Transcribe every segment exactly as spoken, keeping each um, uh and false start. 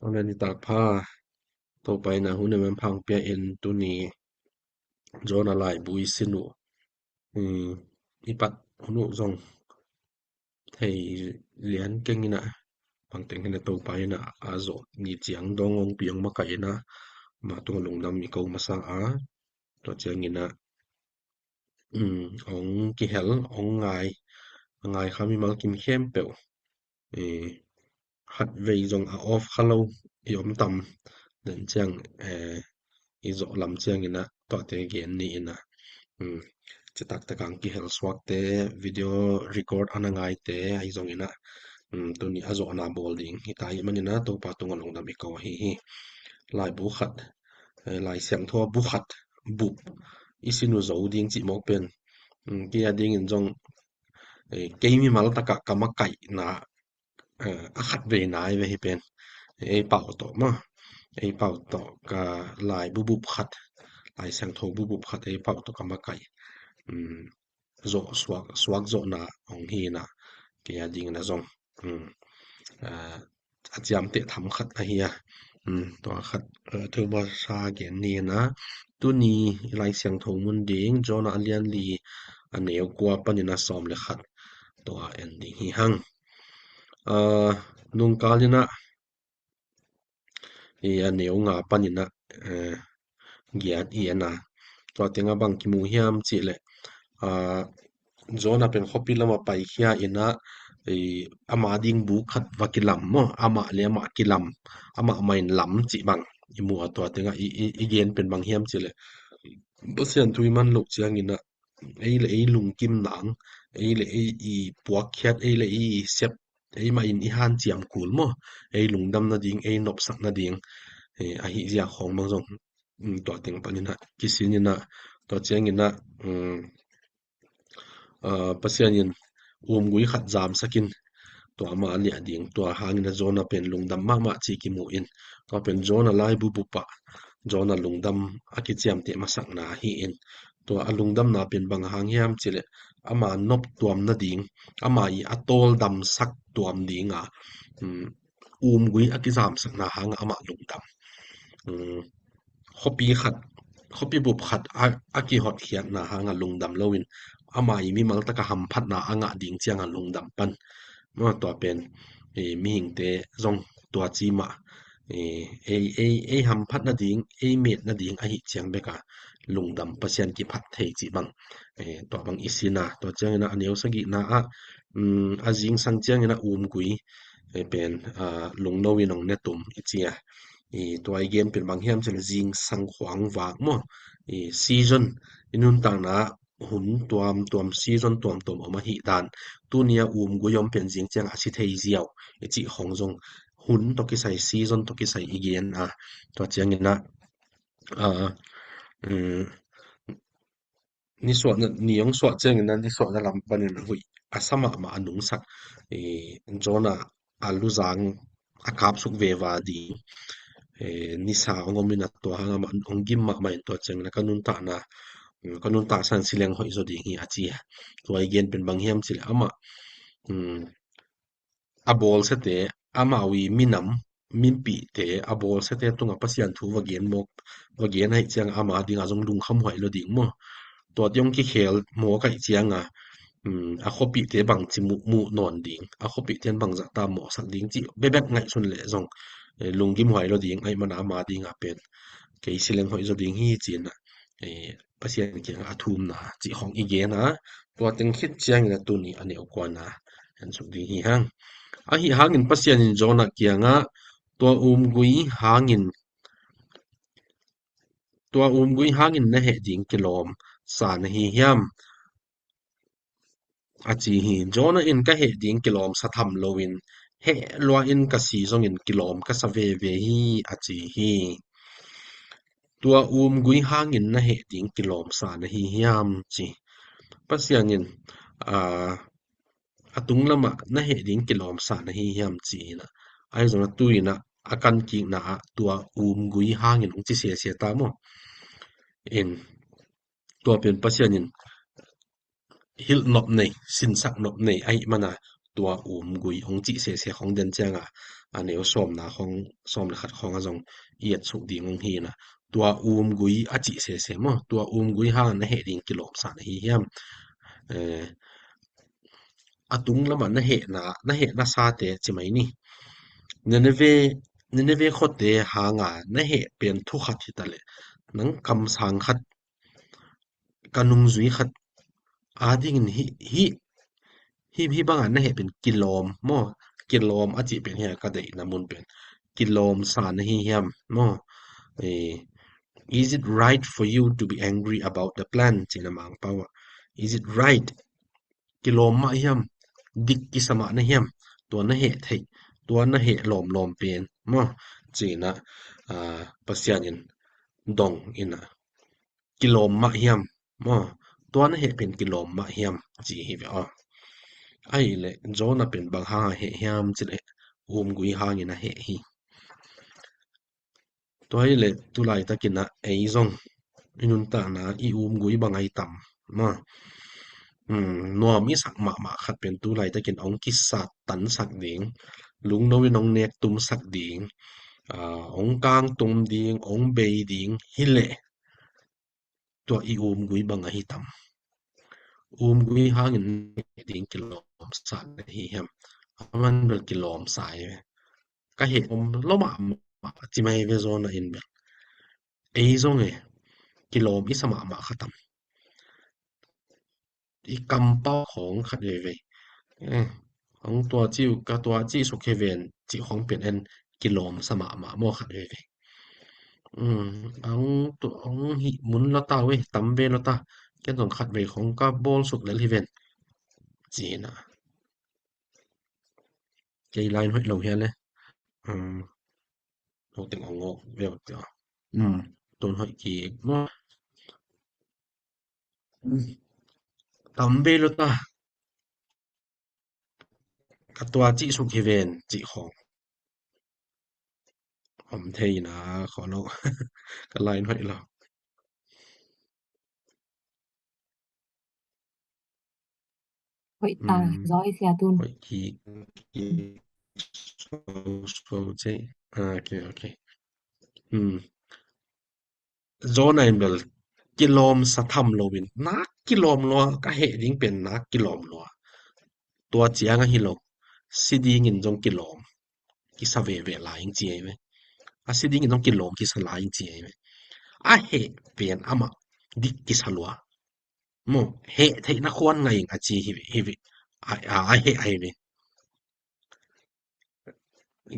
Amen. Nitak pha, Topa in a hun a man pha hong pia in. Tuni Jonah laibu i sin uh, i pat hun uh zong thei lian keng in a, bangteng hi na Topa in a, a zawh ni ciang dong hong pi hong makaih in a, ama tungah lungdam i ko masa a, tua ciangin a, um, hong kihel, hong ngai, a ngai kha mimal kim khempeuh, eh, khat vei zong a off kha lo i om tam den ciang, eh, i zawh lam ciangin a, tuate gen ni in a, um, citak takang kihel suakte, video record a na ngaite ahi zongin a, um, tuni a zawhna bawl ding hi ta ahih manin a, Topa tungah lungdam i ko ahi hi. Laibu khat, eh, Lai Siangtho bu khat, bup i sin uh zo ding cih mawk pen, um, kei a dingin zong, eh, kei mimal takah ka makaihna, eh, a khat veina hi ve hi pen. Ei pau tawh maw, ei pau tawh ka laibu bup khat, Lai Siangtho bu bup khat ei pau tawh ka makaih, um, zawh suak, suak zawhna hong hi in a, kei a dingin a zong, um, ah, a ciamteh tham khat ahi a. Um, tua khat, eh, thu masa gen ni in a, tuni i Lai Siangtho mun ding Jonah a lian li, a neu kua panin a sawm le khat, tua en ding hi hang. Ah, nungkal in a, i a neu nga panin a, eh, giat i en a. Tua teng a bang kimu hiam cih leh, ah, Jonah pen khuapi lamah paikhia in a, i, ama ding buk khat va kilam maw, amah le amah kilam, amah mah in lam cih bang i mu a. Tua teng a i, i, i gen pen bang hiam cih leh, Pasian thu i man loh ciangin a, ei le ei lungkim nang, ei le ei i puakkhiat, ei le ei i sep, ei mah in i hanciam kul maw, ei lungdam nading, ei nopsak nading, eh, ahi zia khawng bang zong, um, tua teng panin a kisin in a, tua ciangin a, um, ah, Pasian in umgui khat zamsak in, tua ama a liah ding, tua hangin a Jonah pen lungdam mahmah ci kimu in, tua pen Jonah laibu bup ah Jonah lungdam a kiciamteh masakna hi in, tua a lungdamna pen bang hang hiam cih leh, ama nop tuam nading, ama i a tawldamsak tuam ding a, um, umgui a kizamsakna hang a amah lungdam. Um, khuapi khat, khuapi bup khat a, a kihotkhiatna hang a lungdam lo in, ama i mimal taka hamphatna a ngah ding ciang a lungdam pan. Maw, tua pen, eh, mihingte zong tua ci mah, eh, ei, ei, ei hamphat nading, ei met nading ahi ciang bek a lungdam, Pasian kiphat thei cih bang, eh, tua bang i sin a. Tua ciangin a, a neu sagihna ah, um, a zingsang ciangin a umgui, eh, pen, ah, lungno in hong ne tum i ci a. I tua i gen pen bang hiam cih leh zingsang khuang vak maw, i season, i nuntakna hun tuamtuam, season tuamtuam om ahih dan. Tuni a umgui om pen zing ciang a si thei ziau i cih khawng zong hun tawh kisai, season tawh kisai i gen a. Tua ciangin a, ah, um, nisuahna, ni hong suah ciangin a nisuahna lam panin a huih a sa mahmah a nungsak, eh, Jonah a luzang a kapsuk veva ding, eh, nisa hong om in a, tua hang amah hong gim mahmah in, tua ciangin a ka nuntakna, mm, ka nuntakna in sileng hoih zaw ding hi a ci a. Tua i gen pen bang hiam cih leh amah, mm, a bawlsiate, amau i minam, mipihte, a bawlsiate tungah Pasian thu va gen mawk, va gen ahih ciang ama dingah zong lungkham huai lo ding maw. Tua tiang kikhel mawk ahih ciang a, um, a khuapihte bangci muh, muh nawn ding, a khuapihte in bangzah ta mawhsak ding cih bekbek ngaihsun leh zong, eh, lunggim huai lo ding, ahih mana ama dingah pen kei sileng hoih zaw ding hi ci-in a, eh, Pasian kiangah a thumna cih khawng i gen a, tua teng khit ciangin a tuni a neu kuana en suk ding hi hang. Ahi hangin Pasian in Jonah kiangah, tua umgui hangin, tua umgui hangin na heh ding kilawm sa na hi hiam? A ci hi. Jonah in ka heh ding kilawm sa tham loin, heh lua in ka si zongin kilawm ka sa veve hi, a ci hi. Tua umgui hangin na heh ding kilawm sa na hi hiam ci. Pasian in, aa, a tung lamah na heh ding kilawm sa na hi hiam ci in a. Ahi zongin a tu in a, a kan kikna ah tua umgui hangin hong ci sese ta maw. In, tua pen Pasian in hilh nop nei, sinsak nop nei ahih mana, tua umgui hong cih sese khong den cianga, a neu sawmna khong, sawm le khat khong a zong i et suk ding hong hi na. Tua umgui a cih sese maw, tua umgui hang na heh ding kilawmsa na hi hiam? Eh, a tung lamah na hehna, na hehna sate ci mai ni. Nineveh, Nineveh khuate hanga na heh pen thu khat hi ta leh, nang kamsang khat, ka nungzui khat adingin hi, hi, hi, hi banga na heh pen kilawm maw? Kilawm a cih pen hi a ka deihna mun pen. Kilawmsa na hi hiam maw? Eh, is it right for you to be angry about the plan? Cina Mangpau ah. Is it right? Kilawm mah hiam? Dik kisa mah na hiam? Tua na heh theih, tua na heh lawmlawm pen maw? Cina, ah, Pasian in dong ina. Kilawm mah hiam maw? Tua na heh pen kilawm mah hiam ci hi ve aw. Ahih leh Jonah pen bang hang a heh hiam ci leh umgui hangin a heh hi. Tua hi leh tu laitakin ah ei zong i nuntakna i umgui bang ahi tam maw? Hmm, nuam i sak mahmah khat pen tu laitakin hong kisat tansak ding, lungno in hong nek tumsak ding, ah, hong kang tum ding, hong bei ding hi leh tua i umgui bang ahi tam. Umgui hangin ding kilawmsa na hi hiam? A man bel kilawmsa hi ve. Ka heh om lo mahmah ci mai ve Jonah in bel. Ei zong e, kilawm i sa mahmah kha tam. I kampau khong khat veve. Eh, hong tua ci uh, ka tua ci suk hi ven cih khong pen en kilawmsa mahmah maw khat veve. Um, hong tu, hong hih mun lo ta uh e, tam ve lo ta. Ken zong khat vei khong ka bawl suk lel hi ven. Cina. Kei line hoih lo hia le. Um, lo teng hong ngawk ve uh tia. Um, tun hoih kik maw. Tam ve lo ta. Ka tua cih suk hi ven cih khong. Om thei na kho lo. Ka line hoih lo. Hoih ta, um, zoi sia tun. Hoih kik, kik, so, so, che. Ah, okay, okay. Um. Jonah in bel kilawmsa tham loin, nak kilawm lua, ka heh ding pen nak kilawm lua. Tua ciang ahi lo, si dingin zong kilawm kisa veve lai ing ci ahi ve. A si dingin zong kilawm kisa lai ing ci ahi ve. A heh pen amah dik kisa lua. Maw, heh theihna khuan ngai ing a ci hi ve, hi ve. A, a, a heh ahi ve.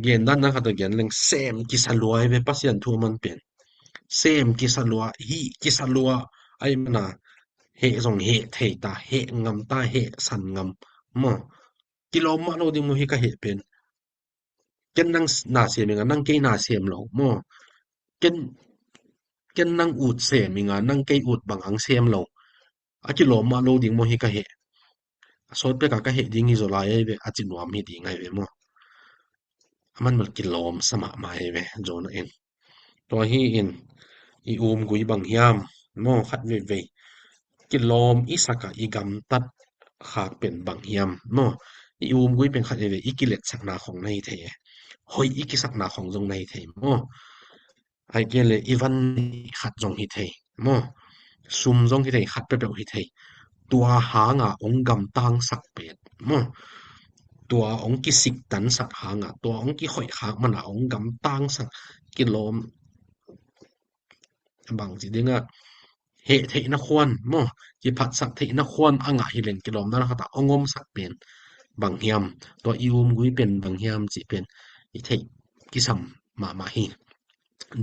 Gen dan dan khat a gen leng sem kisa lua hi ve Pasian thu man pen. Sem kisa lua, hih kisa lua, ahi mana, heh zong heh thei ta, heh ngam ta, heh san ngam. Maw, kilawm mah lo ding maw hi ka heh pen. Ken nang na sem inga, nang kei na sem lo maw? Ken, ken nang ut sem inga, nang kei ut bang ang sem lo. A kilawm mah lo ding maw hi ka heh. A sawt peka ka heh ding hi zaw lai ahi ve, a ci nuam hi ding ahi ve maw? A man bel kilawmsa mahmah ahi ve, Jonah in. Tua hi in, i umgui bang hiam maw, khat veivei. Kilawm i saka i gamtat khak pen bang hiam maw? I umgui pen khat veivei, i kiletsakna khong na hi thei e. Hoih i kisakna khong zong na hi thei maw? Ahih kei leh i van khat zong hi thei maw? Sum zong hi thei, khat peuhpeuh hi thei. Tua hanga hong gamtangsak pen maw? Tua hong kisiktansak hanga, tua hong kikhoih khak mana hong gamtangsak kilawm bang ci dinga heh theihna khuan maw, kiphatsak theihna khuan a ngah hi leng kilawm dan khatah hong omsak pen bang hiam, tua i umgui pen bang hiam cih pen i theih kisam mahmah hi.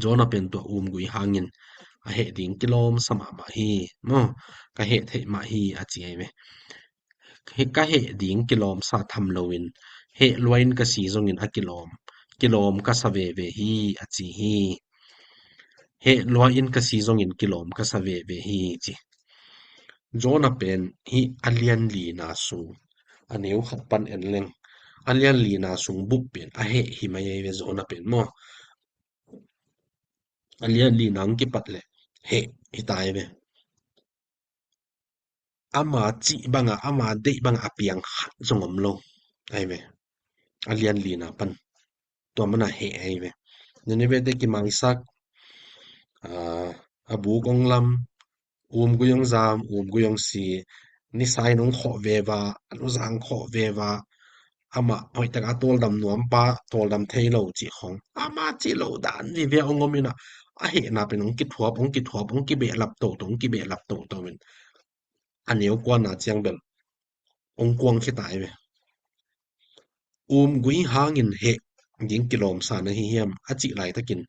Jonah pen tua umgui hangin a heh ding kilawmsa mahmah hi maw, ka heh theih mah hi a ci ahi ve. Ka heh ding kilawmsa tham loin heh lua in ka si zongin a kilawm, kilawm ka sa veve hi a ci hi. Heh lua in ka si zongin kilawm ka sa veve hi ci. Jonah pen hih a lian lina sung, a neu khat pan en leng a lian lina sung bup pen a heh hi mai ahi ve Jonah pen maw? A lian lina hong kipat leh heh hi ta ahi ve. Ama cih banga, ama deih banga a piang khat zong om lo. Ai ve. A lian lina pan. Tua mana heh ai ve. Nineveh te kimaisak. A, a buk ong lam. Umgui ong zam, umgui ong si. Nisa in ong khawh veva, a luzang khawh veva. Amah hoih tak a tawldam nuam pa, tawldam thei lo cih khong. Ama cih lo dan vive ong om ina. A hehna pen ong kithuap, ong kithuap, ong kibehlap toto, ong kibehlap toto in. A neu kuana ciang bel ong kuang khia ta ai ve. Umgui hangin heh ding kilawmsa na hi hiam a cih laitakin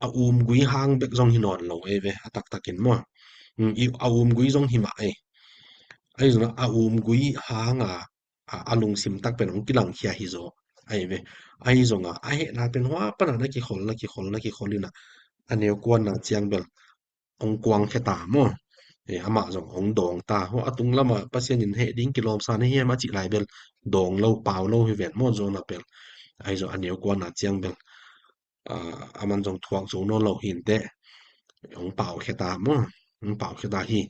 a umgui hang bek zong hi nawn lo ei ve a taktakin maw? Mm, i, a umgui zong hi mah ei. Ahi zong a umgui hanga a, a lungsim tak pen ong kilangkhia hi zaw. Ai ve. Ahi zonga a hehna pen hua pana na kikhol, na kikhol, na kikhol ina a neu kuana ciang bel ong kuang khia ta maw? E, amah zong ong dawng ta. Hua a tung lama Pasian in heh ding kilawmsa na hiam a cih lai bel dawng lo, pau lo hi ven maw, Jonah bel. Ahi zong a neu kuana ciang bel. A, aman zong thuak zo nawn lo hi inteh. Ong pau khia ta maw? Ong pau khia ta hi.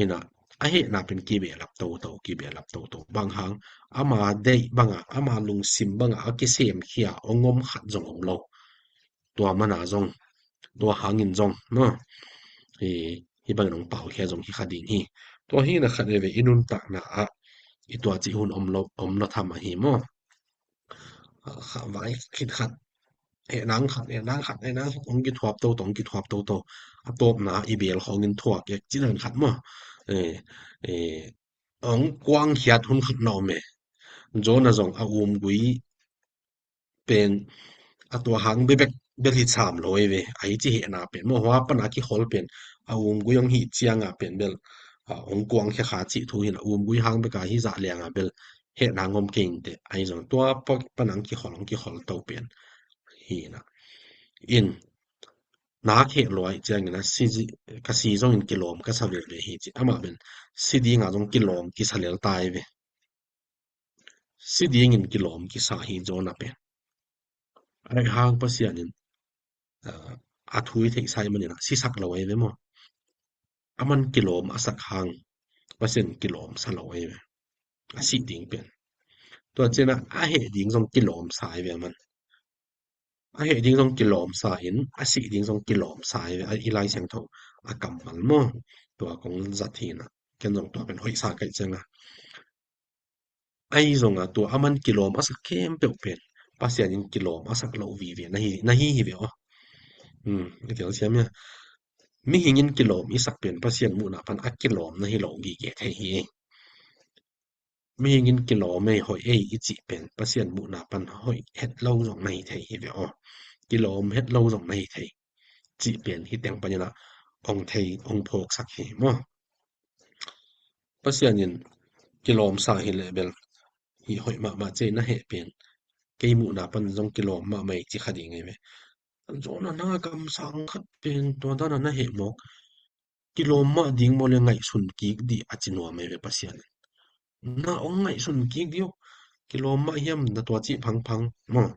Ina, a hehna pen kibehlap toto, kibehlap toto. Bang hang, ama deih banga, ama lungsim banga a kisemkhia ong om khat zong om lo. Tua mana zong, tua hangin zong, maw? Hi, hi bangin ong pau khia zong hi kha ding hi. Tua hi na khat veve i nuntakna ah i tua cih hun om lo, om lo tham ahi maw? A, kha vai khit khat, heh nang khat, heh nang khat, heh nang khat, ong kithuap toto, ong kithuap toto. A tawpna i bel khawngin thuak ek ci dan khat maw? E, e, ong kuang khiat hun khat na om e. Jonah zong a umgui pen a tua hang bebek bel hi sam lo ei ve. Ahi ci hehna pen maw, hua pana kikhol pen a umgui ong hi cianga pen bel, a, ong kuang khia kha cih thu hi na, umgui hang beka hi zah lianga bel hehna ngom kei inteh. Ahi zong tua pana ong kikhol, ong kikhol to pen hi na. In, nak heh luai ciangin a si, ka si zongin kilawm ka sa veve hi ci. Amah pen si dinga zong kilawm kisa lel ta ei ve. Si dingin kilawm kisa hi Jonah pen. Ahi hang Pasian in, a, a thu i theihsa ahih manin a sisak lo ei ve maw? Aman kilawm a sak hang Pasian kilawmsa lo ei ve. A sih ding pen. Tua ciangin a heh ding zong kilawmsa ei ve aman. A heh ding zong kilawmsa in, a sih ding zong kilawmsa ei ve. A, i Lai Siangtho a kammal maw? Tua kong zat hi na. Ken zong tua pen hoihsa kaih cianga. Ahi zonga tua aman kilawm a sak khempeuh pen Pasian in kilawm a sak lo vive na hi, na hi hi ve aw. Hmm, a telsiam ia. Mihing in kilawm i sak pen Pasian muhna pan a kilawm na hi lo gige thei hi. Mihing in kilawm ei, hoih ei i cih pen Pasian muhna pan hoih het lo zong na hi thei hi ve aw. Kilawm het lo zong na hi thei. Cih pen hi teng panin a ong thei, ong phawksak hi maw? Pasian in kilawmsa hi leh bel hi hoih mahmah cei na heh pen kei muhna pan zong kilawm mahmah ei ci kha ding ei ve. Jonah na kamsang khat pen tua dana na heh mawk. Kilawm mah ding maw le ngaihsun kik dih a ci nuam ei ve Pasian in. Na ong ngaihsun kik dih aw. Kilawm mah hiam na tua cih phangphang maw?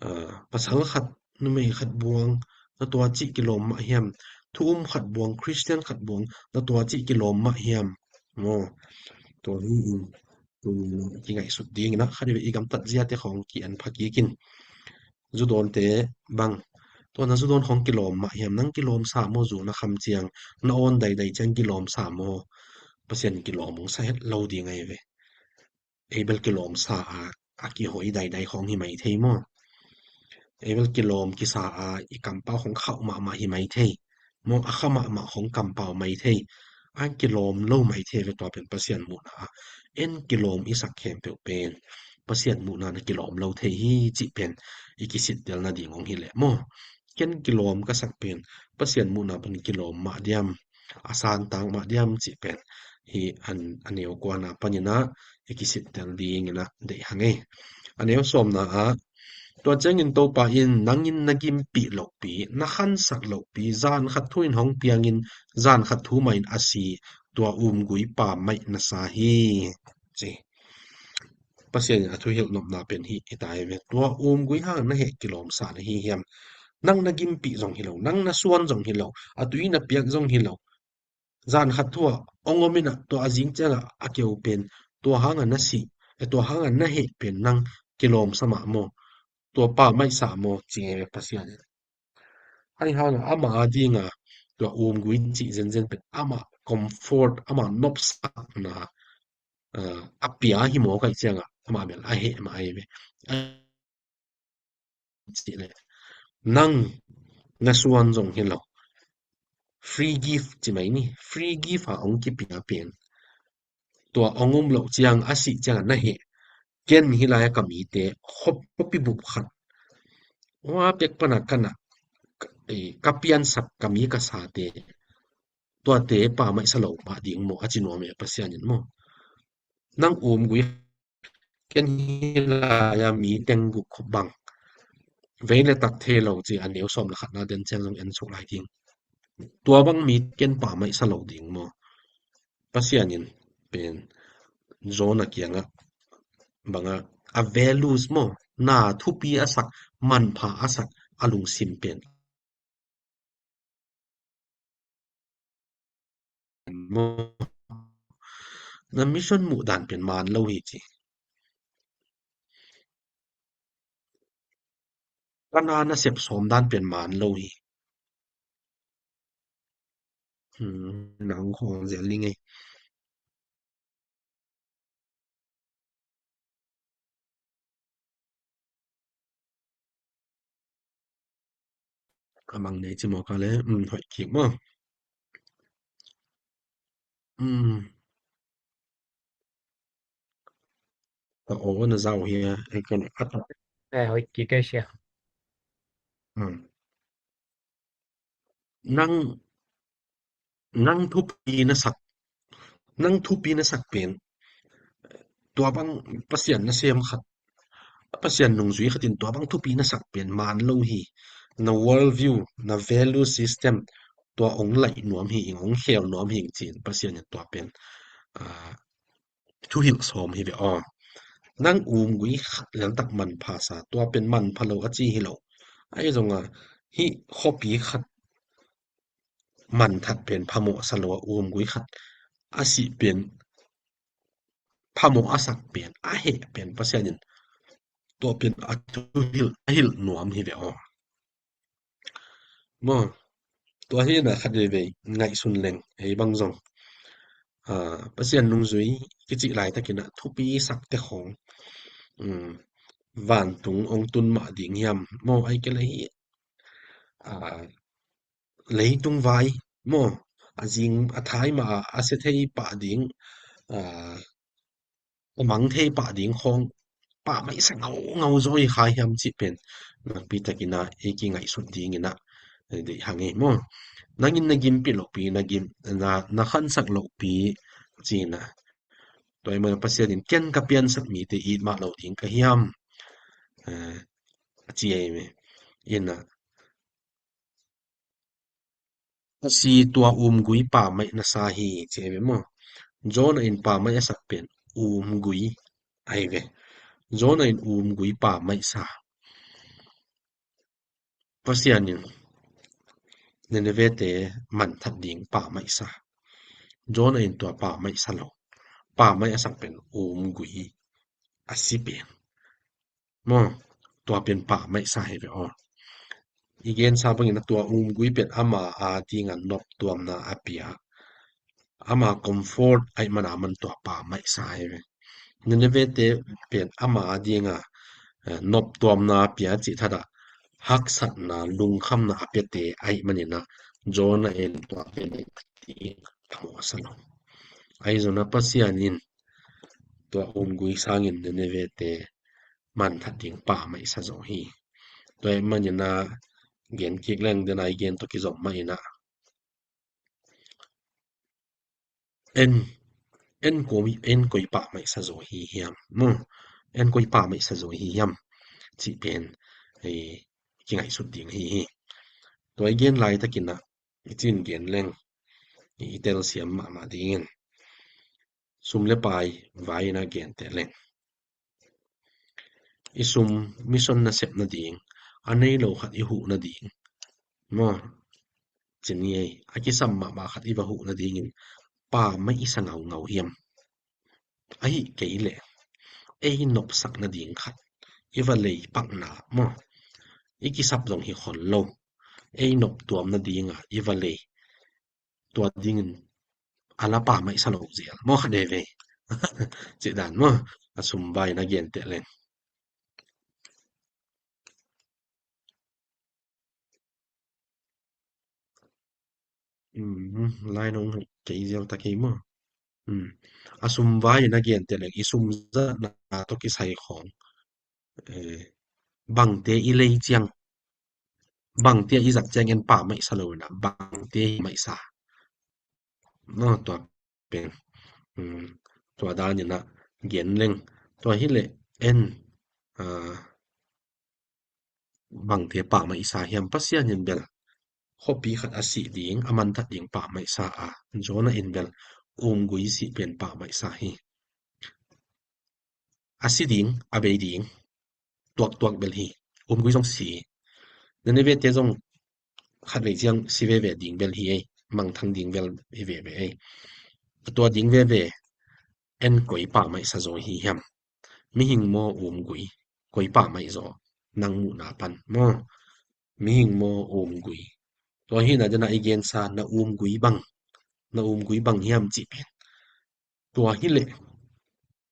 A, pasal khat, numei khat buang na tua cih kilawm mah hiam? Thu um khat buang, Khristian khat buang na tua cih kilawm mah hiam? Maw? Tua hi in, tu kingaihsut dingin a khat i gamtat ziate khawng ki-en pha kik in. Zudawnte bang. Tua na zudawn khawng kilawm mah hiam? Nang kilawmsa maw, zu na kham ciang, na awn daidai ciang kilawmsa maw? Pasian kilawm ong sa het lo ding ei ve. Ei bel kilawmsa a, a kihoi daidai khawng hi mai thei maw? Ei bel kilawm kisa a, i kampau khawng khauh mahmah hi mai thei. Maw, a kha mahmah khawng kampau mai thei. A kilawm lo mai thei ve tua pen Pasian muhna a. En kilawm i sak khempeuh pen Pasian muhna na kilawm lo thei hi cih pen i kisittel nading ong hi leh maw? Ken kilawm ka sak pen Pasian muhna pan kilawm mah diam, a santang mah diam cih pen hi an, a neu kuana panin a i kisittel dingin a deih hang ei. A neu sawmna ah, tua ciangin Topa in, nang in na gimpih lohpi, na khansak lohpi, zan khat thu in hong piangin, zan khat thu mah in a si, tua umgui pa maih na sa hi. Ci. Pasian in a thuhilh nopna pen hi i tai ve. Tua umgui hang na heh kilawmsa na hi hiam? Nang na gimpih zong hi lo, nang na suan zong hi lo, a tui na piak zong hi lo. Zan khat thu a ong om in a, tua a zing ciangah a keu pen, tua hangah na sih, Tua hangah na heh pen nang kilawm sa mah maw? Tua pammaih sa maw? Ci ngei ve Pasian in. Ahi hangah ama a dinga tua umgui cih zenzen pen ama comfort, ama nopsakna, ah, a pia hi maw, ka hih ciangah amah bel a heh mah ahi ve. Cih leh nang na suan zong hi lo. Free gift ci mai ni. Free gift a hong kipia pen tua hong um loh ciang a sih ciangah na heh. Ken hih lai-ah ka mite khuapi bup khat hua pek pana ka na, eh, ka piansak ka mi ka sate, tuate pammaih sa lo mah ding maw, a ci nuam e Pasian in maw? Nang umgui ken hih lai-a mi teng guk khop bang vei le tak thei lo ci a neu sawm le khatna den ciang zong en suk lai ding. Tua bang mi ken pammaih sa lo ding maw? Pasian in pen Jonah kiangah bangah a values maw, na thupi a sak, manpha a sak a lungsim pen maw? Na mission muh dan pen man lo hi ci. Ka na na sep sawm dan pen man lo hi. Hmm, nang khong zel ning ei. A mang nei ci maw ka le, um, hoih kik maw. Um. Ka aw na zau hi a, ei ka le, a ta. Eh, hoih kik ei sia. Um. Nang, nang thupi na sak, nang thupi na sak pen tua bang Pasian na sem khat, Pasian nungzui khatin tua bang thupi na sak pen man lo hi. Na world view, na value system, tua hong laih nuam hi ing, hong khel nuam hi ing ci-in Pasian in tua pen, ah, thuhilh sawm hi ve aw. Nang umgui khat leltak manpha sa, tua pen manpha lo a ci hi lo. Ahi zongah hih khuapi khat manthat pen phamawh sa lo a, umgui khat a sih pen phamawh a sak pen, a heh pen Pasian in tua pen a thuhilh a hilh nuam hi ve aw. Maw, tua hi na khat veivei ngaihsun leng ei bang zong, ah, Pasian nungzui kicih laitakin ah thupi sakte khong, um, vantung hong tun mah ding hiam maw, ai kei leh hi, ah, leitung vai maw, a zing a thai mah a, a sia thei pah ding, a, a mang thei pah ding khawng pah maisa ngaungau zaw hi kha hiam cih pen nakpi takin ah i kingaihsut dingin ah deih hang ei maw. Nangin na gimpih lohpi, na gim, na, na khansak lohpi ci-in ah, tua ahih manin Pasian in ken ka piansak mite it mah lo ding ka hiam, eh, a ci ahi ve. In ah, a si tua umgui pammaih na sa hi ci ahi ve maw. Jonah in pammaih a sak pen umgui ahi ve. Jonah in umgui pammaih sa. Pasian in Nineveh-te manthat ding pammaih sa. Jonah in tua pammaih sa lo. Pammaih a sak pen umgui a si pen maw, tua pen pammaih sa hi ve aw. I gensa bangin a tua umgui pen ama a dinga noptuamna a pia, ama comfort ahih mana man tua pammaih sa hi ve. Nineveh-te pen ama a dinga, eh, noptuamna a pia cih thadah haksatna, lungkhamna a piate ahih manin ah Jonah in tua pen a mawh a sa lo. Ahi zongin ah Pasian in tua umgui sangin Nineveh-te manthat ding pammaih sa zaw hi. Tua ahih manin ah gen kik leng den a i gen tawh kizom mah in ah en, en koi, en koi pammaih sa zaw hi hiam maw? En koi pammaih sa zaw hi hiam cih pen, eh, kingaihsut ding ahi hi. Tua i gen laitakin ah i cin gen leng i telsiam mahmah dingin sum le pai vai-in ah genteh leng, i sum mission nasep nading, a nei lo khat i huh nading maw, ci ni ei, a kisam mahmah khat i va huh nadingin pammaih i sa ngaungau hiam? Ahih kei leh ei nopsak nading khat i va lei pakna maw, i kisap zong hi khol lo, ei nop tuam nadinga i va lei, tua dingin a la pammaihsa lo zel maw, khat veivei. Cih dan maw, a sum vai na genteh leng. Lai nong kei zel ta kei maw? A sum vai na genteh leng i sum zatna tawh kisai khawng, bangte i lei ciang, bangte i zat ciang en pammaihsa lo ina, bangte hi maihsa maw, tua pen. Tua dan ina gen leng, tua hileh en bangte pammaihsa hiam? Pasian in bel khuapi khat a sih ding, a manthat ding pammaihsa a, Jonah in bel umgui sih pen pammaihsa hi. A si ding, a bei ding tuaktuak bel hi. Umgui zong si. Nineveh te zong khatvei ciang si veve ding bel hi ei, mangthang ding bel hi veve ei. Tua ding veve en koi pammaihsa zaw hi hiam? Mihing maw, umgui? Koi pammaih zaw, nang muhna pan maw? Mihing maw, umgui? Tua hi na dena i gensa, na umgui bang, na umgui bang hiam cih pen. Tua hileh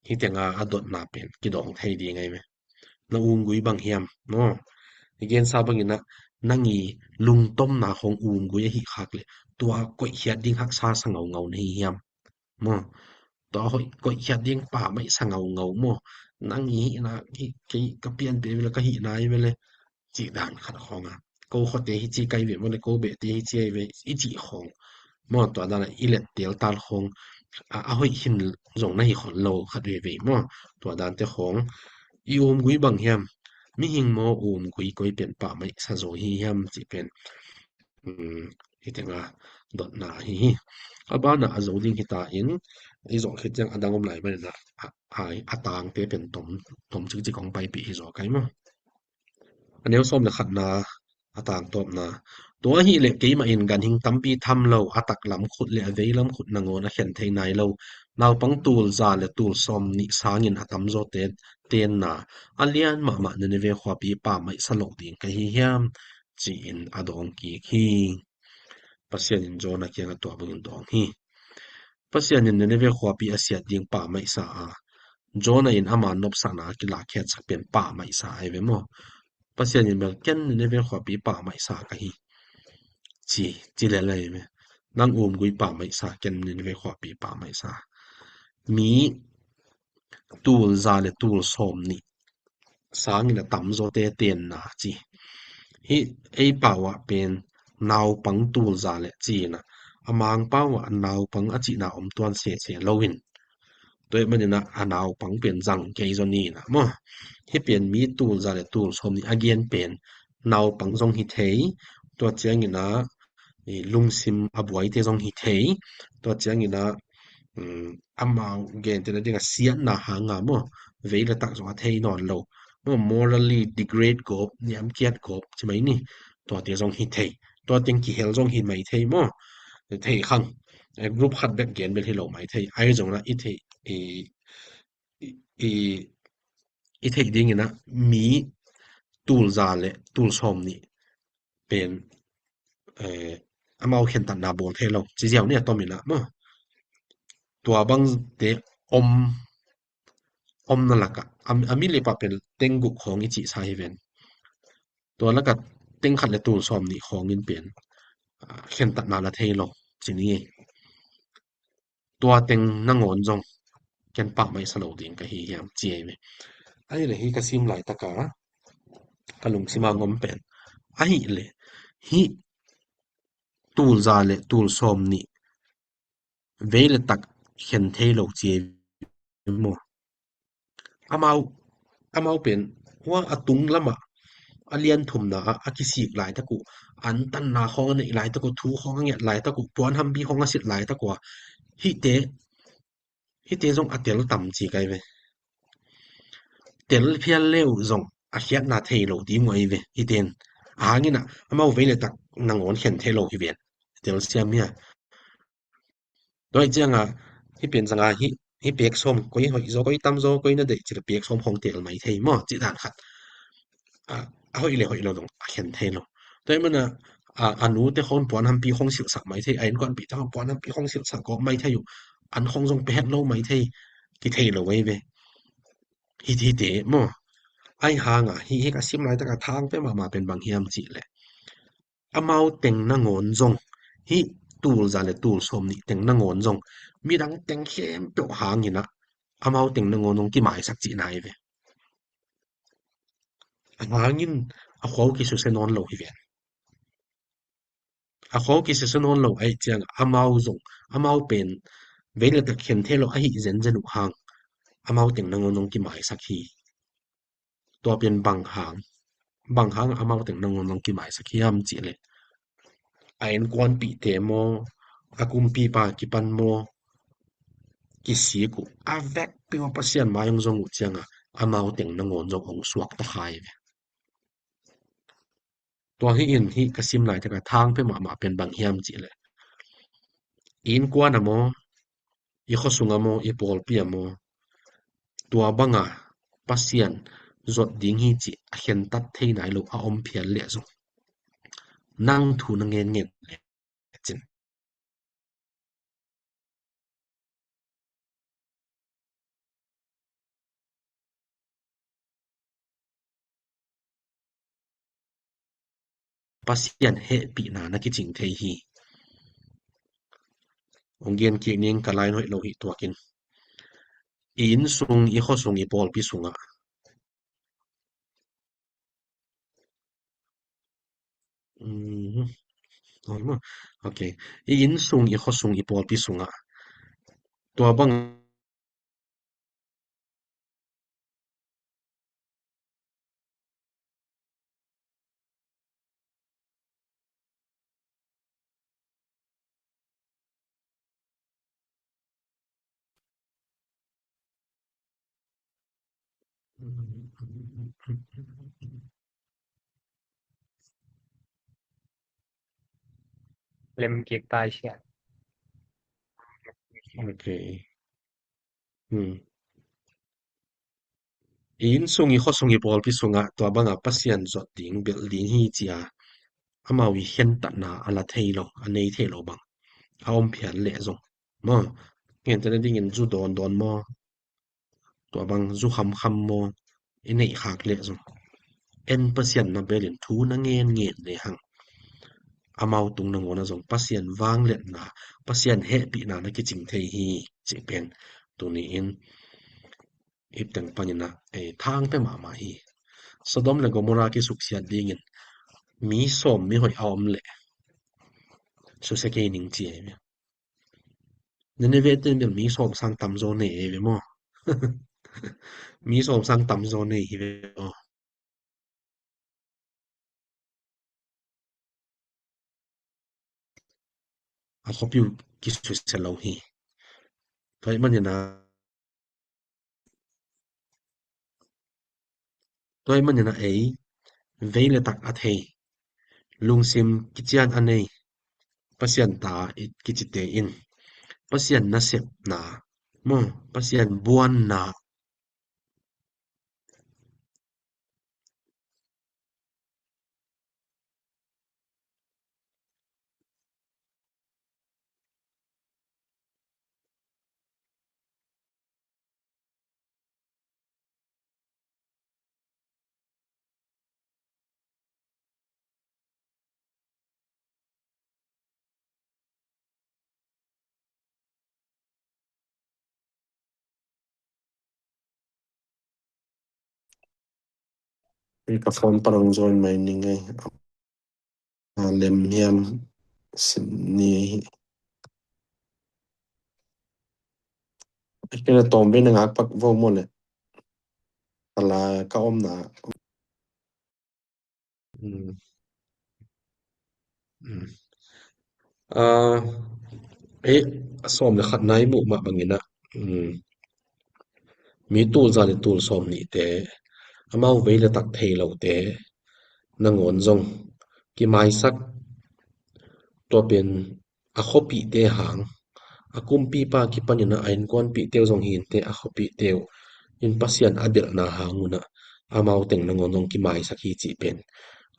hitenga a dotna pen kidawng thei ding ahi ve. Na umgui bang hiam maw? I gensa bangina, nang i lungtomna khawng umgui ahi khak leh, tua koihkhiat ding haksa sa ngaungau na hi hiam maw? Tua hoih koihkhiat ding pammaihsa ngaungau maw? Nang i hihna, kei ka pianpih vele, ka hihna hi vele, cih dan khat khawng a, ko khuate hi ci kai ve maw le, ko behte hi ci ai ve i cih khawng maw, tua dan a i let teltal khawng a, a hoih hin zong na hi khol lo khat veivei maw, tua dante khawng. I umgui bang hiam? Mihing maw, umgui? Koi pen pammaihsa zaw hi hiam cih pen hitenga dotna ahi hi. A bana a zo ding hita in, i zawh khit ciang a dang om lai manin a, a, a tangte pen tom, tom cikcik hong paipih hi zaw kai maw. A neu sawm le khatna, a tangtawpna. Tua ahih leh keimah in ganhing tampi tham lo, a taklam khut le a veilam khut nangawn a khen thei nai lo naupang tul za le tul sawm nih sangin a tamzawte tenna a lian mahmah Nineveh khuapi pammaihsa loh ding ka hi hiam? Ci-in a dawng kik hi. Pasian in Jonah kiangah tua bangin dawng hi. Pasian in Nineveh khuapi a siat ding pammaihsa a, Jonah in ama nopsakna a kilakkhiatsak pen pammaihsa ahi ve maw? Pasian in bel ken Nineveh khuapi pammaihsa ka hi, ci, ci lel ahi ve. Nang umgui pammaihsa, ken Nineveh khuapi pammaihsa. Mi tul za le tul sawm nih sangin a tamzawte tenna ci. Hih ei pau ah pen naupang tul za le ci-in a, a Mang pau ah naupang a cihna om tuan sese lo in, tua ahih manin a, a naupang pen zang kei zaw ni in a maw. Hih pen mi tul za le tul sawm nih a gen pen naupang zong hi thei, tua ciangin a, i lungsim a buaite zong hi thei, tua ciangin a, um, amau gentehna ding a siatna hanga maw, vei le tak zong a thei nawn lo maw, morally degrade gawp, niamkiat gawp ci mai ni, tuate zong hi thei, tua teng kihel zong hi mai thei maw, thei khang. Eh, group khat bek gen bel hi lo mai thei, ahi zongin a i theih, i, i, i, i theih dingin a mi tul za le tul sawm nih pen, eh, amau khentatna bawl thei lo, ci ziau ni a tomin a maw. Tua bangte om, omna lakah, a, a mi le pa pen teng guk khawng i cihsa hi ven. Tua lakah teng khat le tul sawm nih khawngin pen, ah, khentatna la thei lo, ci ni. Tua teng nangawn zong ken pammaihsa lo ding ka hi hiam, ci ahi ve. Ahi le hi ka sim laitaka ka lungsima ngom pen ahih le, hih tul za le tul sawm nih vei le tak khen thei lo ci ahi ve maw. Amau, amau pen hua a tung lamah a lian thumna ah a kisik laitak uh, antanna khawng a neih laitak uh, thu khawng a nget laitak uh, puan hambi khawng a sit laitak uh a, hihte, hihte zong a tel tam ci kai ve. Tel phial leu zong a khiatna thei lo ding uh ahi ve hihte in. A hangin a amau vei le tak nangawn khen thei lo hi ven. Tel siam hi a. Tua hi cianga, hih pen zanga hih Hih pek sawm koi hoih zaw, koi tam zaw, koi na deih ci leh pek sawm khawng teel mai thei maw, cih dan khat. A, a hoih le hoih lo zong a khen thei lo. Tua ahih manin a, a, a nute khawng puan hampi khawng silhsak mai thei, a innkuanpihte khawng puan hampi khawng silhsak gawp mai thei uh, an khawng zong pia het lo mai thei, kithei lo ahi ve. Hih, hihte maw. Ahi hang a, hih, hih ka sim laitak a thang pia mahmah pen bang hiam cih leh, amau teng nangawn zong, hih tul za le tul sawm nih teng nangawn zong, midang teng khempeuh hangin a, amau teng nangawn zong kimaisak cihna ahi ve. A hangin a khua uh kisusia nawn lo hi ve. A khua uh kisusia nawn lo ahih ciang amau zong, amau pen vei le tak khen thei lo ahih zenzen uh hang, amau teng nangawn zong kimaisak hi. Tua pen bang hang, bang hang amau teng nangawn zong kimaisak hiam cih leh, a innkuanpihte maw, a kumpipa kipan maw, kisik uh a vekpi uh a Pasian mai hong zong uh ciang a, amau teng nangawn zong hong suakta kha hi ve. Tua hi in hih ka sim laitak a thang pia mahmah pen bang hiam cih leh, i innkuan a maw, i khuasung a maw, i pawlpi a maw, tua bang a Pasian zuat ding hi cih a khentat thei nai lo a om phial leh zong, nang thu na ngen ngen leh cin, Pasian hehpihna na kicing thei hi. Hong gen kik ning, ka line hoih lo hi tuak in. I inn sung, i khua sung, i pawlpi sungah. Mhm. Oi maw. Ok. I inn sung, i khua sung, i pawlpi sungah tua bang Lem kik tai sian. Ok. Hmm. I inn sung, i khua sung, i pawlpi sungah tua bangah Pasian zuat ding, belh ding hi ci-a amau i khentatna a la thei lo, a nei thei lo bang a om phial leh zong maw, gentehna dingin zu dawndawn maw, tua bang zu khamkham maw, i neih khak leh zong en Pasian na belin thu na ngen ngen lehang amau tung nangawn ah zong Pasian vangliatna, Pasian hehpihna na kicing thei hi cih pen tuni-in i teng panin ah, eh, thang pia mahmah hi. Sodom le Gomorrah kisuksiat dingin mi sawm mi hoih a om leh susia kei ning ci ahi ve. Nineveh te in bel mi sawm sang tamzaw nei ahi ve maw? Mi sawm sang tamzaw nei hi ve maw? A khuapi uh kisusia lo hi. Tua ahih manin ah, tua ahih manin ah ei vei le tak a thei, lungsim kician a nei, Pasian ta i kicite in Pasian nasepna maw, Pasian buanna, Hei, ka phone pan hong join mai ning ei. A lem hiam sin ni hi. Kei na tawm ve na ngak pak vo maw le. Ala ka omna. Mm. Mm. Ah, eh, a sawm le khatna i muh mah bangin ah, mm, mi tul za le tul sawm nihte, amau vei le tak thei lote nangawn zong kimaisak, tua pen a khuapihte hang, a kumpipa kipanin ah a innkuanpihte uh zong hi inteh, a khuapihte uh in Pasian a belhna hang un ah amau teng nangawn zong kimaisak hi cih pen,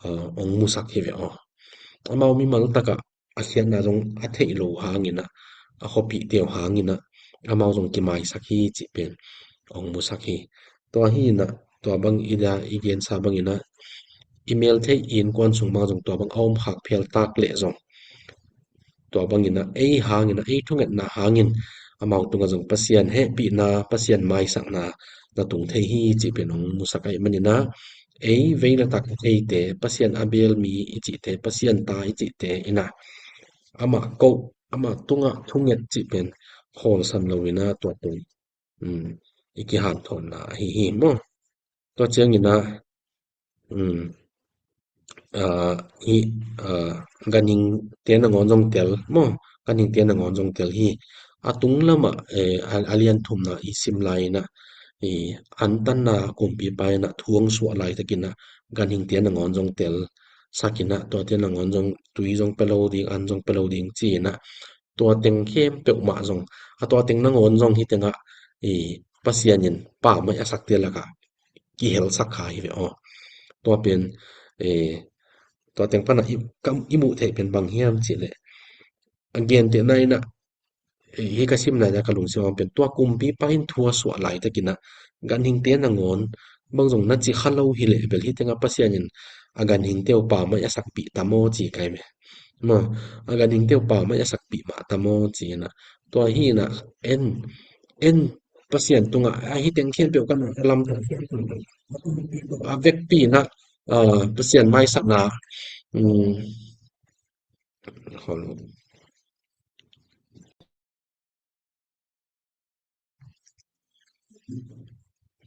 aa, hong musak hi ve aw. Amau mimal takah a khiatna zong a theih lo hangin ah, a khuapihte uh hangin ah amau zong kimaisak hi cih pen hong musak hi. Tua hi in ah, tua bang i da i gensa bangin ah i meltheih i innkuan sung bang zong tua bang a om khak phel tak leh zong, tua bangin ah ei hangin ah, ei thungetna hangin amau tungah zong Pasian hehpihna, Pasian maisakna na tung thei hi cih pen hong musak ahih manin ah, ei veilatak eite, Pasian a bel mi i cihte, Pasian ta i cihte in ah amah koh, amah tungah thunget cih pen khawlsan lo in ah tua pen, um, i kihanthawnna ahi hi maw. Tua ciangin ah, um, aa, hih, aa, ganhingte nangawn zong tel maw, ganhingte nangawn zong tel hi. A tung lamah, eh, a, a lian thumna i sim lai in ah, i antanna kumpipa in ah thu hong suah laitakin ah ganhingte nangawn zong telsak in ah, tuate nangawn zong tui zong pia lo ding, an zong pia lo ding ci in ah, tua teng khempeuh mah zong, a tua teng nangawn zong hih tengah, i, Pasian in pammaih a sakte lakah kihelsak kha hi ve aw. Tua pen, eh, tua teng panah i, kam, i muh theih pen bang hiam cih leh, a gentehna in ah, eh, hih ka simna in ah ka lungsim ah pen tua kumpipa in thu a suah laitakin ah ganhingte nangawn bang zong na ci kha lo hi leh bel hih tengah Pasian in a ganhingte uh pammaih a sakpih ta maw ci kai ve. Maw, a ganhingte uh pammaih a sakpih mah ta maw ci in ah, tua hi in ah en, en Pasian tungah, a hih teng khempeuh kan lam a vekpi in ah, ah, Pasian maisakna, um,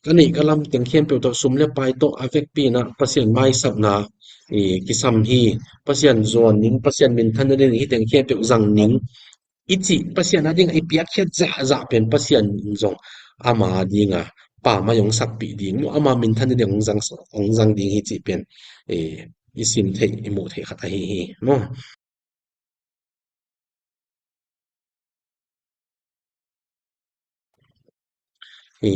ka neih ka lam teng khempeuh tawh, sum le pai tawh a vekpi in ah Pasian maisakna i kisam hi. Pasian zuan ning, Pasian minthan nading hih teng khempeuh zang ning i cih Pasian a ding i piakkhiat zahzah pen Pasian in zong ama dinga pammaih hong sakpih ding maw, ama minthan nading hong zang, hong zang ding hi cih pen, eh, i sim theih, i muh theih khat ahi hi maw. I,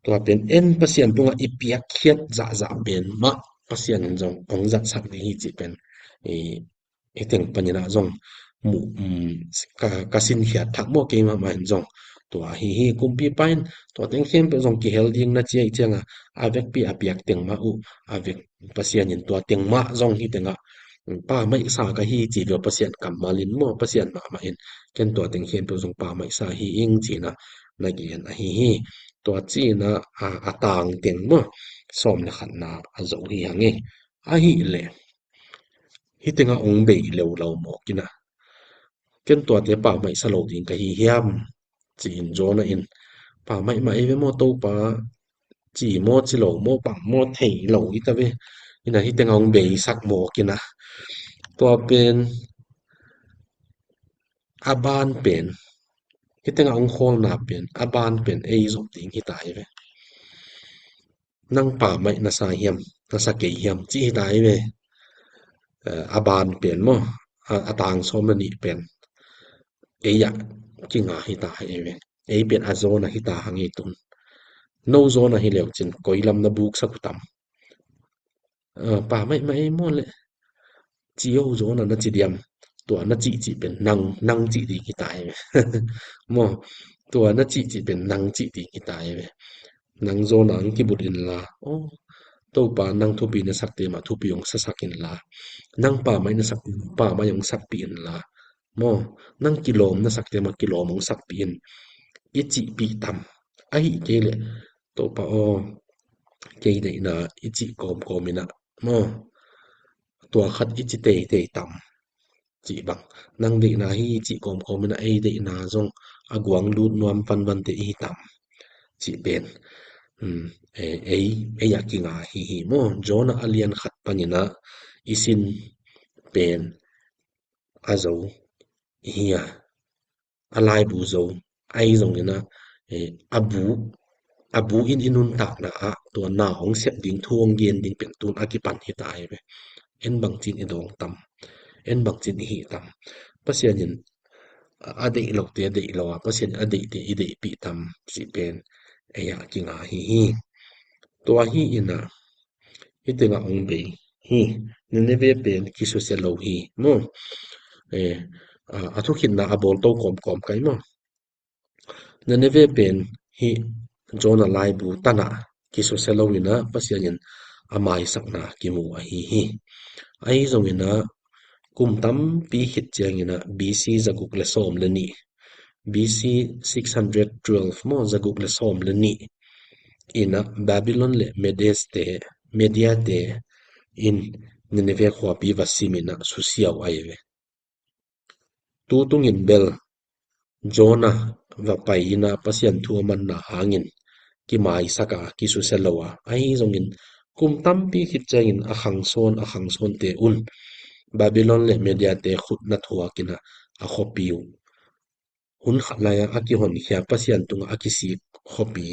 tua pen en Pasian tungah i piakkhiat zahzah pen mah Pasian in zong hong zatsak ding hi cih pen, i, hih teng panin ah zong muh, um, ka, ka sinkhiat thak maw, keimah mah in zong tua ahi hi. Kumpipa in tua teng khempeuh zong kihel ding na ci ahih ciangah a vekpi a piak teng mah uh, a vek Pasian in tua teng mah zong hih tengah, um, pammaih sa ka hi ci ve aw, Pasian kammal in maw, Pasian mahmah in ken tua teng khempeuh zong pammaih sa hi ing ci in ah na gen ahi hi. Tua ci in ah, a, a tang teng maw, sawm le khatna a zo hi hang e. Ahih leh hih tengah hong bei leuleu mawk in ah, ken tuate pammaih sa lo ding ka hi hiam? Ci-in Jonah in, pammaih mah ei ve maw Topa, ci maw ci lo maw, bang maw thei lo hi ta ve. In ah hih tengah hong beisak mawk in ah, tua pen a ban pen, hih tengah hong khawlna pen a ban pen ei zop ding hi ta hi ve. Nang pammaih na sa hiam, na sa kei hiam, ci hi ta hi ve. Eh, a ban pen maw, a, a tang sawm le nih pen ei ah kinga hi ta hi ve. Ei pen a zawna hi ta hang ei tun. No zawna hi leu cin koi lam na buksak uh tam? Eh, pammaih mah ei maw leh, ci o zawna na ci diam? Tua na cihcih pen nang, nang cih ding hi ta hi ve. Maw, tua na cihcih pen nang cih ding hi ta hi ve. Nang zawna hong kibut inla, aw, Topa nang thupi na sakte mah thupi hong sasak inla, nang pammaih na sakte mah pammaih hong sakpih inla, maw, nang kilawm na sakte mah kilawm hong sakpih in, i cihpih tam? Ahih kei leh, Topa aw, kei deihna i cih kawmkawm in ah, maw, tua khat i ci teitei tam? Cih bang, nang deihna hi i cih kawmkawm in ah ei deihna zong a guang lut nuam vanvante i hi tam? Cih pen, um, ei, ei, ei ah kinga hi hi maw. Jonah a lian khat panin ah i sin pen a zo hi a, a laibu zo, ahi zongin ah, eh, a bu, a bu in i nuntakna ah tua na hong sep ding, thu hong gen ding pen tun a kipan hi ta hi ve. En bangcin i dawng tam, en bangcin i hih tam? Pasian in a deih lote a deih lo a, Pasian in a deihte i deihpih tam cih pen ei ah kinga hi hi. Tua hi inah, hih tengah hong bei hi. Nineveh pen kisusia lo hi maw? Eh, a, a thukhitna a bawl to kawmkawm kai maw? Nineveh pen hih Jonah laibu tanah kisusia lo inah Pasian in a maisakna kimu ahi hi. Ahi zong inah kum tampi khit ciang inah B C zaguk le sawm le nih, B C six hundred twelve maw, zaguk le sawm le nih inah Babylon le Medes te, Media te in Nineveh khuapi va sim inah susia uh ahi ve. Tu tungin bel Jonah va pai inah Pasian thu a manna hangin kimaisak a, kisusia lo a, ahi zongin kum tampi khit ciangin a khangsawn, a khangsawnte un Babylon le Media te khut na thuak inah a khuapi uh hun khat lai-a a kihonkhia, Pasian tungah a kisik khuapi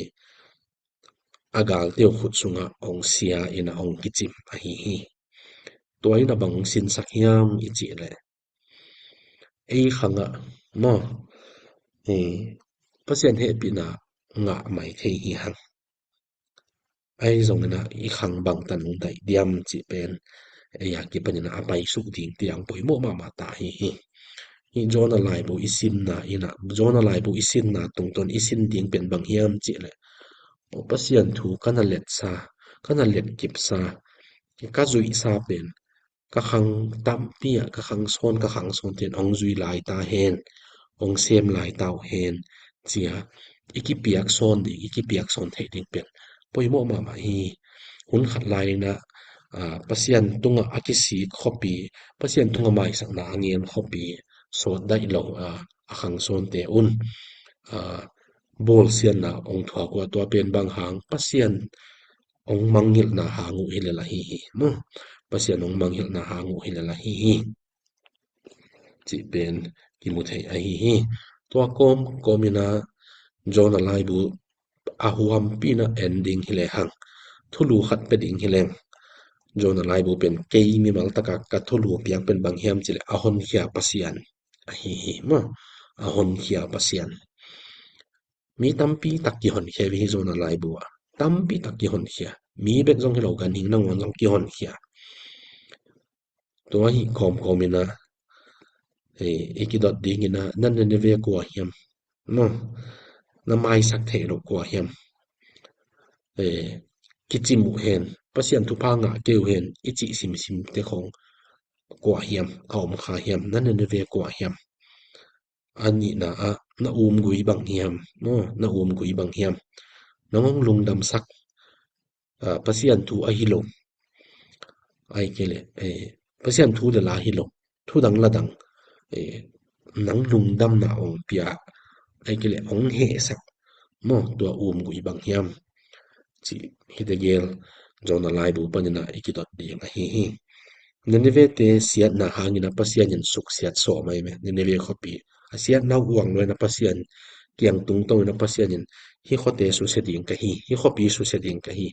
a galte uh khut sungah hong sia inah hong kicim ahi hi. Tua inah bang hong sinsak hiam i cih leh, ei khangah maw, eh, Pasian hehpihna ngah mai thei hi hang. Ahi zong inah i khang bangtan hong daih diam cih pen ei a kipan inah a paisuk ding tiang poimawh mahmah ta hi hi. Hih Jonah laibu i simna inah, Jonah laibu i simna tungtawn i sim ding pen bang hiam cih leh, aw, Pasian thu ka na letsa, ka na letkipsa, ka zuihsa pen ka khang tampi ah, ka khangsawn, ka khangsawnte in hong zui lai ta hen, hong sem lai ta uh hen, ci-a i kipiaksawn ding, i kipiaksawn theih ding pen poimawh mahmah hi. Hun khat lai inah, ah, Pasian tungah a kisik khuapi, Pasian tungah maisakna a ngen khuapi sawt daih lo, ah, a khangsawnte un, ah, bawlsiatna hong thuak uh a, tua pen bang hang, Pasian hong mangngilhna hang uh hi lel ahi hi maw? Pasian hong mangngilhna hang uh hi lel ahi hi cih pen kimu thei ahi hi. Tua kawmkawm inah Jonah laibu a huampi inah en ding hi lehang, thulu khat pia ding hi leng, Jonah laibu pen kei mimal takah ka thulu piak pen bang hiam cih leh a honkhia Pasian ahi hi maw? A honkhia Pasian. Mi tampi tak kihonkhia hi Jonah laibu ah. Tampi tak kihonkhia. Mi bek zong hi lo, ganhing nangawn zong kihonkhia. Tua hi kawmkawm inah, eh, i kidot ding inah, na Nineveh kua hiam? Maw? Na maisak theih loh kua hiam? Eh, kicim uh hen, Pasian thupha ngah kei uh hen, i cih simsimte khong kua hiam, a om kha hiam, na Nineveh kua hiam? A nihna ah na umgui bang hiam, maw, na umgui bang hiam? Nang hong lungdamsak, ah, Pasian thu ahi lo, ahih kei leh, eh, Pasian thu le la hi lo, thu dang la dang, eh, nang lungdamna hong pia, ahih kei leh hong hehsak, maw, tua umgui bang hiam? Cih hihte gel Jonah laibu panin ah i kidot ding ahi hi. Nineveh te siatna hangin ah Pasian in suksiat sawm ahi ve. Nineveh khuapi a siatna uh uang lo in ah Pasian kiang tungtawn in ah Pasian in, hih khuate susia ding ka hi, hih khuapi susia ding ka hi.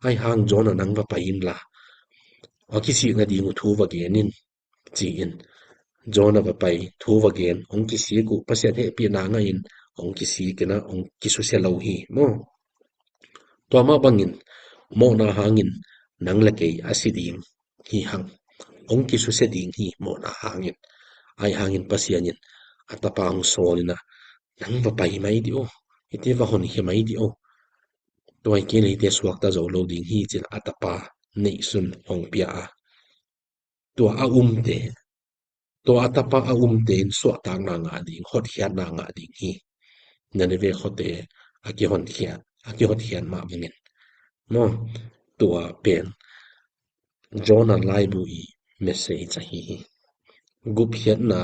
Ahi hang Jonah nang va pai inla, a kisikna ding uh thu va gen in, ci-in Jonah va pai, thu va gen, hong kisik uh, Pasian hehpihna ngah in hong kisik in ah hong kisusia lo hi maw? Tua mah bangin mawhna hangin nang le kei a si ding hi hang, hong kisusia ding hi mawhna hangin. Ahi hangin Pasian in a tapa hong sawl in ah, nang va pai mai dih aw, hihte va honkhia mai dih aw, tua hi kei leh hihte suakta zo lo ding hi, ci-in a tapa neihsun hong pia a. Tua a umte, tua a tapa a umte in suahtakna ngah ding, hotkhiatna ngah ding hi. Nineveh khuate a kihonkhia, a kihotkhiat mah bangin maw? Tua pen Jonah laibu i message ahi hi. Gupkhiatna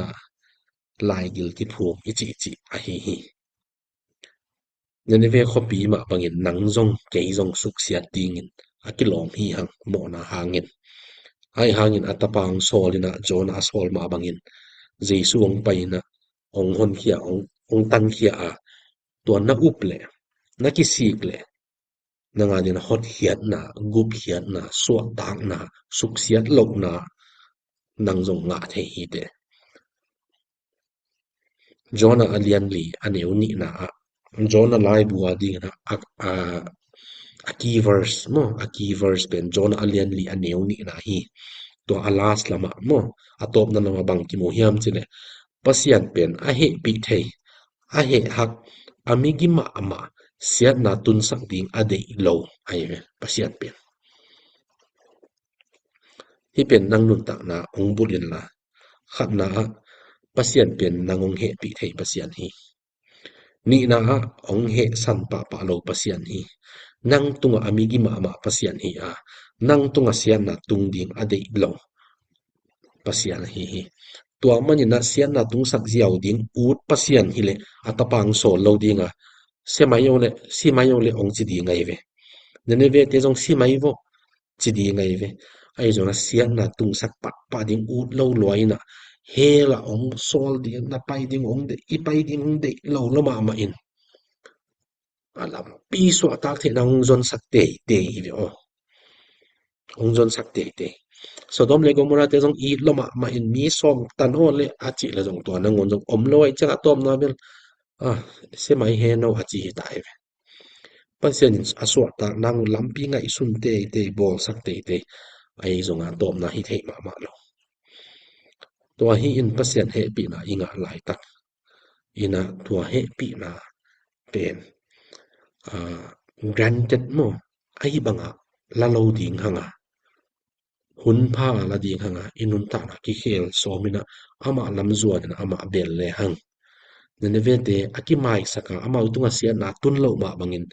laigil kiphum i cihcih ahi hi. Nineveh khuapi mah bangin nang zong kei zong suksiat dingin a kilawm hi hang mawhna hangin. Ahi hangin a tapa hong sawl in ah Jonah a sawl mah bangin Jesu hong pai in ah hong honkhia, hong, hong tankhia a, tua na up leh, na kisik leh, nang adingin hotkhiatna, gupkhiatna, suahtakna, suksiat lohna nang zong ngah thei hi teh. Jonah a lian li a neu nihna ah, Jonah laibu a dingin a, a, a key verse maw, a key verse pen Jonah a lian li a neu nihna hi. Tua a last lamah maw, a tawpna lamah bang kimu hiam cileh, Pasian pen a hehpih thei, a heh hak, a migi mahmah, siatna tunsak ding a deih lo ahi ve Pasian pen. Hih pen nang nuntakna hong bulh inla, khatna ah Pasian pen nang hong hehpih thei Pasian hi. Nihna ah hong hehsan pahpah lo Pasian hi. Nang tungah a migi mahmah Pasian hi a, nang tungah siatna tung ding a deih lo Pasian ahi hi. Tua manin ah siatna tungsak ziau ding ut Pasian hileh a tapa hong sawl lo ding a, sia mai o leh, si mai o leh hong ci ding ahi ve. Nineveh-te zong si mai vo ci ding ahi ve. Ahi zongin ah siatna tungsak pahpah ding ut lo lua in ah, hell ah hong sawl ding, na pai ding hong deih, i pai ding hong deih lo lo mahmah in, a lampi suahtak theihna hong zonsak teitei hi ve aw. Hong zonsak teitei. Sodom le Gomorrah-te zong it lo mahmah in, mi sawm tan aw leh a cih leh zong tua nangawn zong om lo ahih ciangah tawpna bel, ah, sia mai hen aw a ci hi ta hi ve. Pasian in a suahtak nang lampi ngaihsun teitei, bawlsak teitei. Ahi zongah tawpna hi thei mahmah lo. Tua hi in Pasian hehpihna i ngah laitak in ah tua hehpihna pen, ah, granted maw, ahi bangah la lo ding hang a, hun pha a la ding hang a, i nuntakna kikhel sawm in ah amah lam zuan in ah amah bel le hang. Nineveh-te a kimaisak a, amau tungah siatna tun loh mah bangin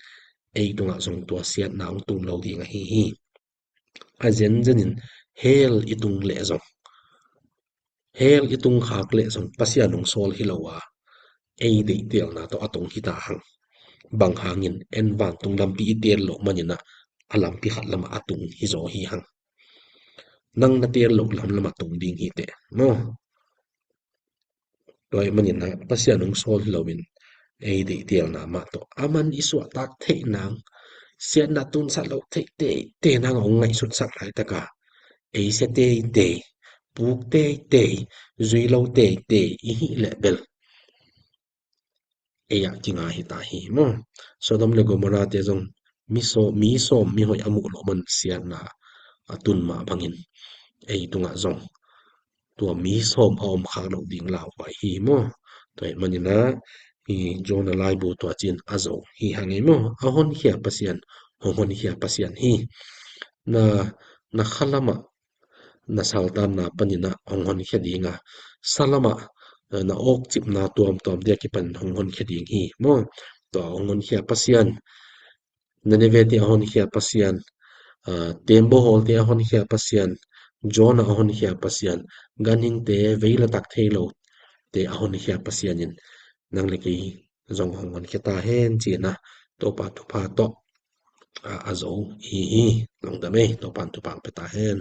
ei tungah zong tua siatna hong tung lo ding ahi hi. A zenzen in hell i tung leh zong, hell i tung khak leh zong Pasian hong sawl hi lo a, ei deihtelna tawh a tung hi ta hang. Bang hangin, en vantung lampi i tel loh manin ah a lampi khat lamah a tung hi zaw hi hang. Nang na tel loh lam lamah tung ding hi teh maw. Tua ahih manin ah Pasian hong sawl hi loin, ei deihtelna mah tawh, aman i suahtak theih nang, siatna tunsak loh theih teitei nang a hong ngaihsutsak laitak a, ei sia teitei, puk teitei, zui lo teitei i hih leh bel, ei ah kinga hi ta hi maw. Sodom le Gomorrah-te zong mi sawm, mi sawm, mi hoih a muh loh man siatna a tun mah bangin, ei tungah zong tua mi sawm a om khak loh ding lauhuai hi maw. Tua ahih manin ah, hi Jonah laibu tua ci-in a zo hi hang ei maw. A honkhia Pasian, hong honkhia Pasian hi. Na, na kha lamah, na saltanna panin ah hong honkhia ding a, sa lamah, eh, na awkcipna tuamtuamte a kipan hong honkhia ding hi maw. Tua hong honkhia Pasian, Nineveh-te a honkhia Pasian, ah, teembaw hawlte a honkhia Pasian, Jonah a honkhia Pasian, ganhingte, vei le tak thei lote a honkhia Pasian in nang le kei zong hong honkhia ta hen ci-in ah Topa thupha tawh, ah, a zo hi hi. Lungdam ei, Topa'n thupha hong pia ta hen.